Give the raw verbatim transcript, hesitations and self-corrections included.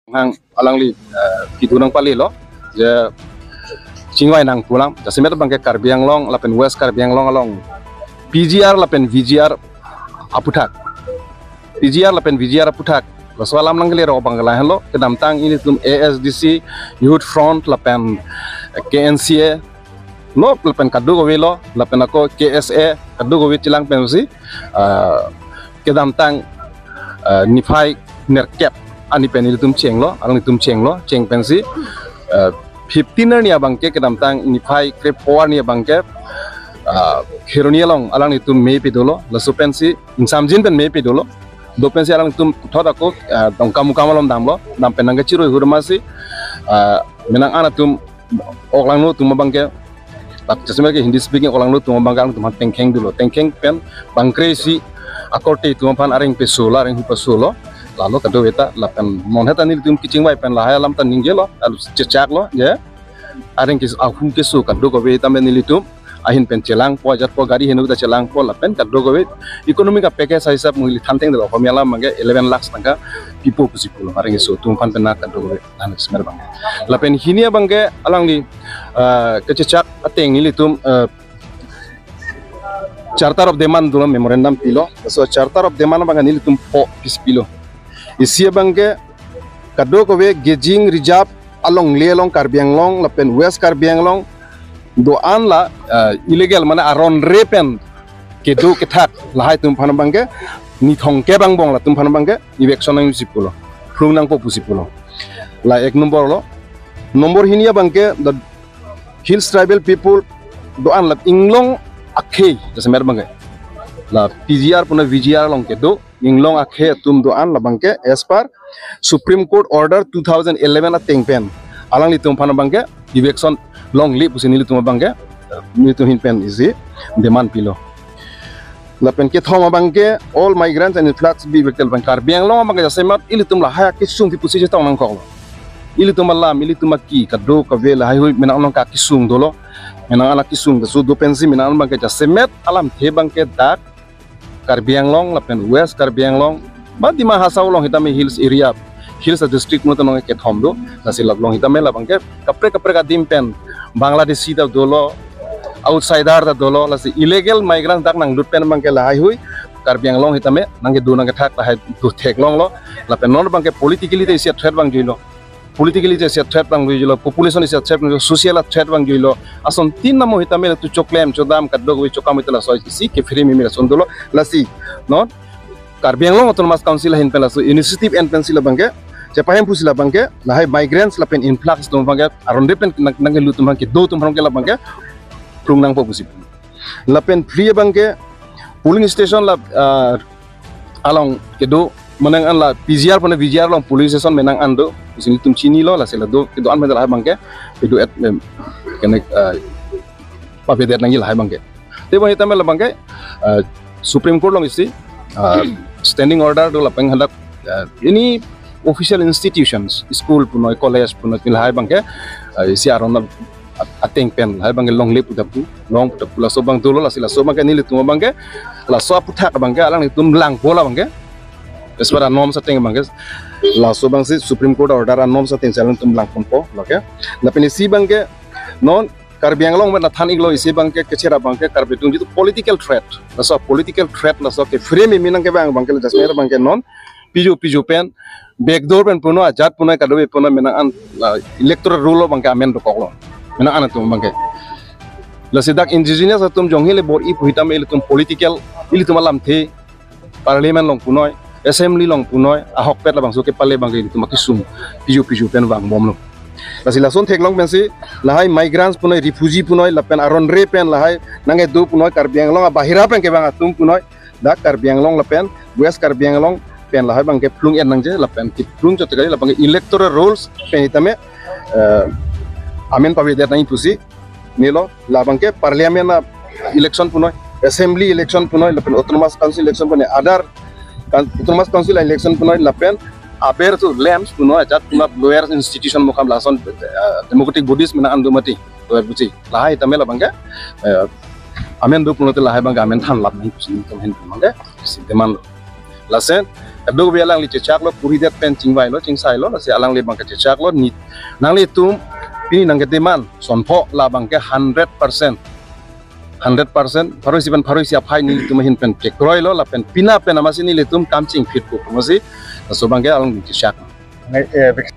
Hang alangli, eh, kedo nangpalelo, je chingvai nangpo alam, jasemet abangke Karbi Anglong lapen West Karbi Anglong along P G R lapen V G R aputhak. P G R lapen V G R aputhak. Laso alam nangkele rok abang lahelo, kedamtang ilitum A S D C, Youth Front lapen K N C A lo, lapen kadokave lo, lapen ako K S A, kadokave chelang pensi, ah, kedamtang, ah, niphai nerkep arni pen ilitum chenglo, alanglitum chenglo, cheng pensi, ah, fifteen arni abangke kedamtang niphai krepho arni abangke, ah, Kheroni along alanglitum mei pidolo, laso pensi ingsamjin pen mei pidolo. Do pensi alanglitum thot ako, ah, Dongkamukam along damlo, dam pen nangkechirui hurmasi, ah, menang an atum oklangno atum abangke, tak jasemet ke Hindi speaking oklangno atum abangke alanglitum aphan tengkheng dolo. Tengkheng pen bangkre isi akorte atum aphan areng peso lo, areng hu peso lo. Lalo kadokave ta lapen non heta nelitum kachingvai pen lahai alam ta ningjelo, lalu chechaklo, je. Areng ke ahu keso kadokave tame nelitum ahin pen chelangpo, ajatpo, gari heno ta chelangpo, lapen kadokave economic a-package ahisap neli than tengdelo, Ohomia alam abangke eleven lakhs tangka pipo pusi pulo, areng keso atum aphan pen na kadokave. Lapen hini abangke alangli, ah, kachechak ateng nelitum, ah, Charter of Demand dolo, memorandum pilo. So Charter of Demand abangke nelitum pho pis pilo. Isi abangke kadokave grazing reserve alongle along Karbi Anglong lapen West Karbi Anglong do-an la, ah, illegal mane aron re pen kedo kethak lahai atum aphan abangke nithong kep angbong latum aphan abangke eviction nangji pusi pulo, phlung nangpo pusi pulo. La ek number lo. Number hini abangke the Hills Tribal People do-an la inglong akhei, jasemet abangke la P G R puna V G R along kedo inglong akhei atum do-an la abangke as per Supreme Court order two thousand eleven ateng pen alanglitum aphan abangke eviction longle pusi nelitum abangke, nelitum ahin pen isi demand pilo. Lapen kethom abangke all migrants and influx be evicted, lapen Karbi Anglong abangke jasemet ilitum lahai akesung pi pusi chetong nangkoklo. Ilitum alam, ilitum aki, kadokave lahaihui menang nangkakesung dolo. Menang an akesung, so do pensi menang abangke jasemet alamthe abangke dak Karbi Anglong lapen West Karbi Anglong, ba Dima Hasao along hitame hills area, hills district mo ta nong kethom do, lasi laklong hitame la abangke kaprek kaprek adim pen Bangladeshi ta dolo, outsider ta dolo, lasi illegal migrants dak nanglut pen abangke lahaihui Karbi Anglong hitame nangkedo nangkethak lahai do theklonglo, lapen non abangke politically ta isi threat vangjuilo. Politically isi threat vangjuilo, population isi threat vangjuilo, social threat vangjuilo. Asontin namo hitame latum choklem chodam kadokave chokam ita laso isi kephere mimi lason dolo, lasi non Karbi Anglong Autonomous Council ahin pen laso initiative en pensi la abangke chepahem pusi la abangke lahai migrants lapen influx atum abangke aron re pen nang, nangkelut atum abangke do atum abangke la abangke phlung nangpo pusi. Lapen phli abangke polling station la, ah, along kedo menang an la P G R puna V G R along polling station menang an do pusi nelitum chinilo, lasi la do kedo an pen lahai abangke kedo et, em, kene, ah, pavedet nangji lahai abangke. Tebon hitame la abangke, ah, Supreme Court along isi, ah, standing order do lapen hadak, ah, any official institutions, school punoi, college punoi, lahai abangke, ah, isi aron at-, ateng pen lahai abangke longle pu ta pu, long pu ta pu, laso abang dolo, lasi laso abangke nelitum abangke laso aputhak abangke alanglitum langpo la abangke. As per a-norms ateng abangke, laso abangsi Supreme Court order a-norms ateng si alanglitum langponpo, okay? Lapen isi abangke non Karbi Anglong pen than iklo isi abangke kecherap abangke Karbi atum jitu political threat. Laso political threat laso kephere mimi nangkevang abangke la jasemet abangke non piju piju pen backdoor pen punoi, ajat punoi, kadokave punoi menang an la electoral roll abangke amen dokoklo. Menang an atum abangke. Lasi dak indigenous atum jongsi le bor-i pu hitame ilitum political, ilitum alamthe, Parliament along punoi, Assembly along punoi, ahokpet labangso kepale abangke ilitum akesung piju piju pen vangbomlo. Lasi lason theklong pensi lahai migrants punoi, refugee punoi, lapen aron re pen lahai nangkedo punoi, Karbi Anglong abahira pen kevang atum punoi, dak Karbi Anglong lapen West Karbi Anglong pen lahai abangke phlung en nangji, lapen kephlung chot kali la abangke electoral rolls pen hitame, eh, amen pavedet nangji pusi nilo, la abangke Parliament a-election punoi, Assembly election punoi, lapen Autonomous Council election punoi, other kan-, Autonomous Council election punoi, lapen aber tu LAMPS punoi, ajat punoi, lower institution mokam lason, eh, democratic bodies menang an do mati, lower buji. Lahai tame la abangke, eh, amen do pulote lahai abangke amen thanlap nangji pusi nelitum ahin abangke isi demand. Lasen, Kadokave alangli chechaklo, puridet pen chingvailo, chingsailo, lasi alangli abangke chechaklo, ne nanglitum pini nangkedemand son pho, labangke hundred percent. Hundred percent, pharo isi pen pharo isi aphai nelitum ahin pen kekroilo, lapen pina pen amatsi nelitum kam chingphitpo, amatsi, laso abangke alangli chechak. Nai, eh, bik-